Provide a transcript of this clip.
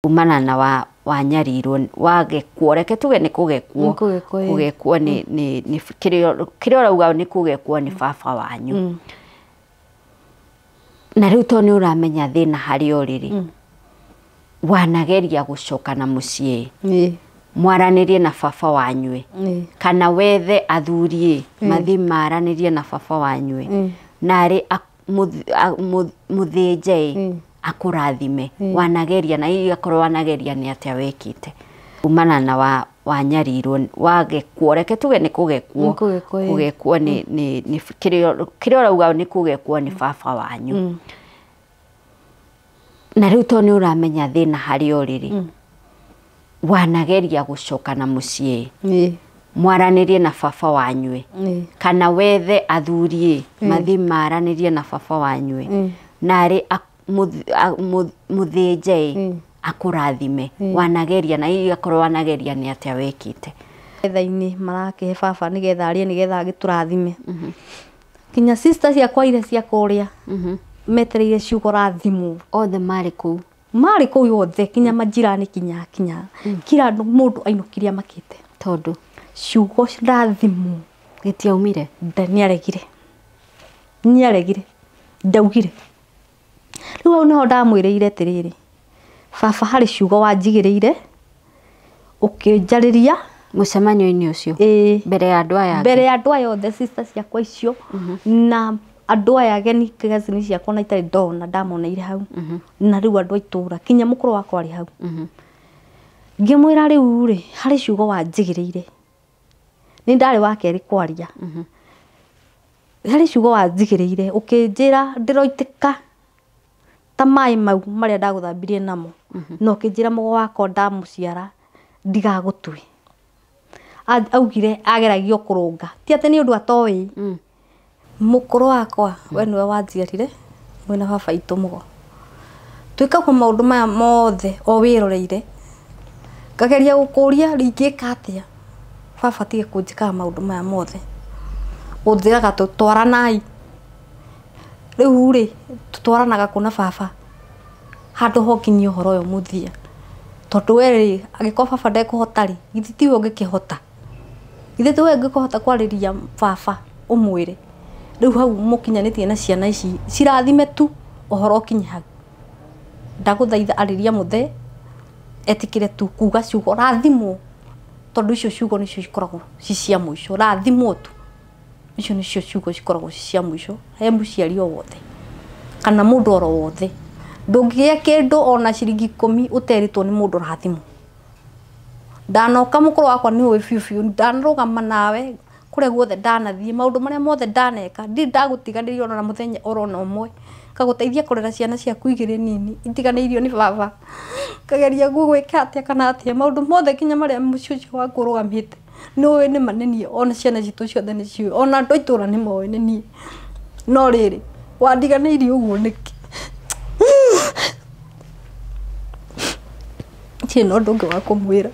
Kumana na wanyarirwo wagekwo, reke tuge nĩ kũgekwo, kũgekwo nĩ kĩrĩa ũrauga nĩ kũgekwo nĩ baba wanyu. Na rĩu to nĩ ũramenya thĩna harĩa ũrĩ rĩ, wanageria gũcoka na mũciĩ mwaranĩrie na baba wanyu, kana wethe athuri mathiĩ maranĩrie na baba wanyu, narĩ mũthĩnje akũrathime. Wanageria na hihi akorwo wanageria nĩ atĩa wekĩte kumana na wanyarirwo wagekwo, reke tuge nĩ kũgekwo, kũgekwo nĩ kĩrĩa ũrauga nĩ kũgekwo nĩ baba wanyu. Na rĩu to nĩ ũramenya thĩna harĩa ũrĩ rĩ, wanageria gũcoka na mũciĩ mwaranĩrie na baba wanyu, kana wethe athuri mathiĩ maranĩrie na baba wanyu, narĩ mũthĩnje akũrathime. Wanageria na hihi akorwo wanageria nĩ atĩa wekĩte. Metha-inĩ marakĩhe baba nĩgetha arĩe nĩgetha agĩtũrathime. Kinya sister ciakwa iria cia kũrĩa metereire ciugo rathimwo. Othe marĩ kũu? Marĩ kũu othe, kinya majirani, kinya kinya kila mũndũ ainũkirie amakĩte. Tondũ ciugo rathimwo gĩtiaumire? Nĩaregire, nĩaregire, ndaugire. Rĩu hau nĩho ndamwĩrĩire atĩrĩrĩ, baba harĩ ciugo wanjigĩrĩire ũkĩnjarĩria mũcemanio-inĩ ũcio mbere ya andũ aya, mbere ya andũ aya othe, sister ciakwa icio na andũ aya ageni cousin ciakwa na itarĩ ndona ndamoneire hau, na rĩu andũ a itũũra kinya mũkũrũ wakwa arĩ hau. Ngĩmwĩra rĩu rĩ, harĩ ciugo wanjigĩrĩire, nĩ ndarĩ wa kerĩ kwaria, harĩ ciugo wanjigĩrĩire ũkĩnjĩra ndĩroitĩka ta maĩ mau marĩa ndagũthambirie namo, na ũkĩnjĩra mũgo wakwa ndamũciara ndigagũtue. Augire ageragio kũrũnga, ti atĩ nĩ ũndũ atoĩ. Mũkũrũ wakwa we nĩwe wanjiarire mwĩna baba itũ mũgo, twĩkagwo maũndũ maya mothe o wĩroreire, ngageria gũkũria ringĩka atĩa baba tige kũnjĩkaga maũndũ maya mothe, ũnjĩraga tũtwaranai. Rĩu rĩ tũtwaranaga kũ na baba handũ ho nginyie ũhoro ũyũ mũthia, tondũ we rĩ angĩkorwo baba ndekũhota rĩ, githĩ tiwe ũngĩkĩhota, githĩ tiwe ũngĩkĩhota kwarĩria baba ũmwĩre. Rĩu hau mũkinyanĩtie na ciana ici cirathime tu ũhoro ũkinye hau. Ndagũthaitha arĩria mũthee etĩkĩre tu kuga ciugo rathimwo, tondũ icio ciugo nĩcio cikoragwo ci cia mũico. Rathimwo tu, icio nĩcio ciugo cikoragwo ci cia mũico he mũciari o wothe kana mũndũ oro wothe. Ndũngĩgĩa kĩndũ ona ciringi 10 ũterĩtwo nĩ mũndũ rathimwo. Ndanoka mũkũrũ wakwa nĩ ũĩ biũ biũ, ndanarũgama nawe kũrĩa guothe ndanathiĩ, maũndũ marĩa mothe ndaneka, ndirĩ ndagũtiganĩria ona mũthenya oro na ũmwe, ngagũteithia kũrera ciana ciaku igĩrĩ nini itiganĩirio nĩ baba, ngageria gũgwĩka atĩa kana atĩa, maũndũ mothe kinya marĩa mũciĩ ũcio waku ũrũgamĩte nĩ ũĩ nĩ ma nĩ niĩ, ona ciana citũ ciothe nĩ ciũĩ, ona andũ a itũũra nĩ moĩ nĩ niĩ. No rĩrĩ wandiganĩirie ũguo nĩkĩ? Ndirĩ na ũndũ ũngĩ wa kũmwĩra.